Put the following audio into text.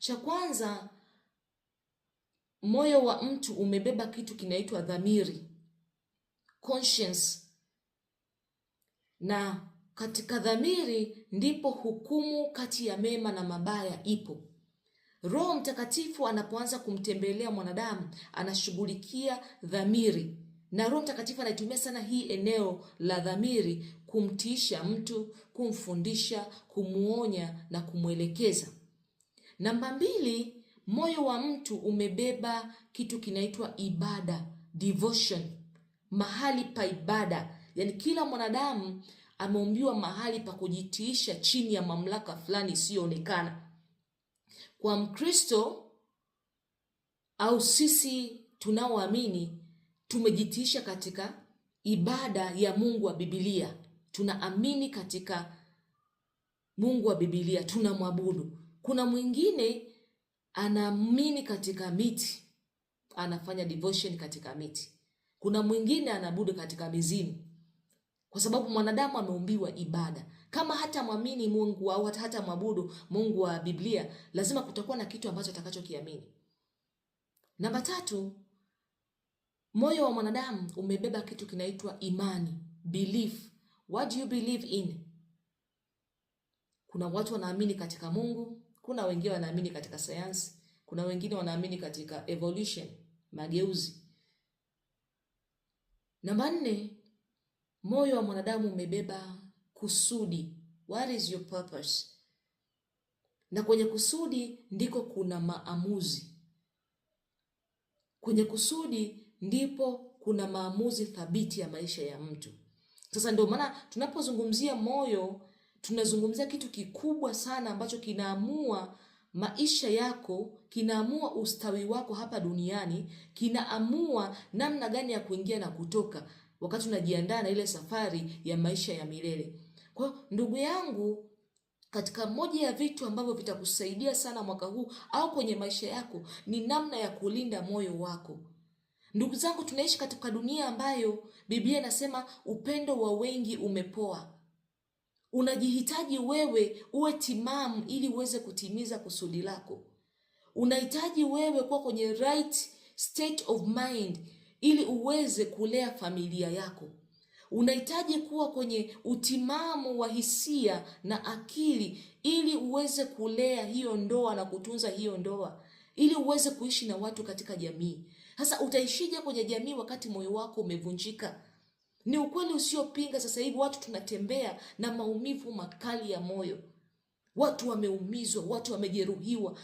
Cha kwanza, moyo wa mtu umebeba kitu kinaitwa dhamiri, conscience, na katika dhamiri ndipo hukumu kati ya mema na mabaya ipo. Roho Mtakatifu anapoanza kumtembelea mwanadamu anashughulikia dhamiri, na Roho Mtakatifu anaitumia sana hii eneo la dhamiri kumtiisha mtu, kumfundisha, kumuonya na kumwelekeza. Namba mbili, moyo wa mtu umebeba kitu kinaitwa ibada, devotion, mahali pa ibada. Yaani kila mwanadamu ameumbiwa mahali pa kujitiisha chini ya mamlaka fulani isiyoonekana. Kwa Mkristo au sisi tunaoamini tumejitiisha katika ibada ya Mungu wa Biblia, tunaamini katika Mungu wa Biblia, tunamwabudu. Kuna mwingine anaamini katika miti, anafanya devotion katika miti. Kuna mwingine anaabudu katika mizimu, kwa sababu mwanadamu ameumbiwa ibada. Kama hata mwamini Mungu au hata mwabudu Mungu wa Biblia, lazima kutakuwa na kitu ambacho atakachokiamini. Namba tatu, moyo wa mwanadamu umebeba kitu kinaitwa imani, belief. What do you believe in? Kuna watu wanaamini katika Mungu, kuna wengine wanaamini katika sayansi, kuna wengine wanaamini katika evolution, mageuzi. Namba nne, moyo wa mwanadamu umebeba kusudi. What is your purpose? Na kwenye kusudi ndiko kuna maamuzi. Kwenye kusudi ndipo kuna maamuzi thabiti ya maisha ya mtu. Sasa ndio maana tunapozungumzia moyo tunazungumzia kitu kikubwa sana ambacho kinaamua maisha yako, kinaamua ustawi wako hapa duniani, kinaamua namna gani ya kuingia na kutoka wakati unajiandaa na ile safari ya maisha ya milele. Kwa hiyo ndugu yangu, katika moja ya vitu ambavyo vitakusaidia sana mwaka huu au kwenye maisha yako ni namna ya kulinda moyo wako. Ndugu zangu, tunaishi katika dunia ambayo Biblia inasema upendo wa wengi umepoa. Unajihitaji wewe uwe timamu ili uweze kutimiza kusudi lako. Unahitaji wewe kuwa kwenye right state of mind ili uweze kulea familia yako. Unahitaji kuwa kwenye utimamu wa hisia na akili ili uweze kulea hiyo ndoa na kutunza hiyo ndoa, ili uweze kuishi na watu katika jamii. Sasa utaishije kwenye jamii wakati moyo wako umevunjika? Ni ukweli usiopinga. Sasa hivi watu tunatembea na maumivu makali ya moyo. Watu wameumizwa, watu wamejeruhiwa.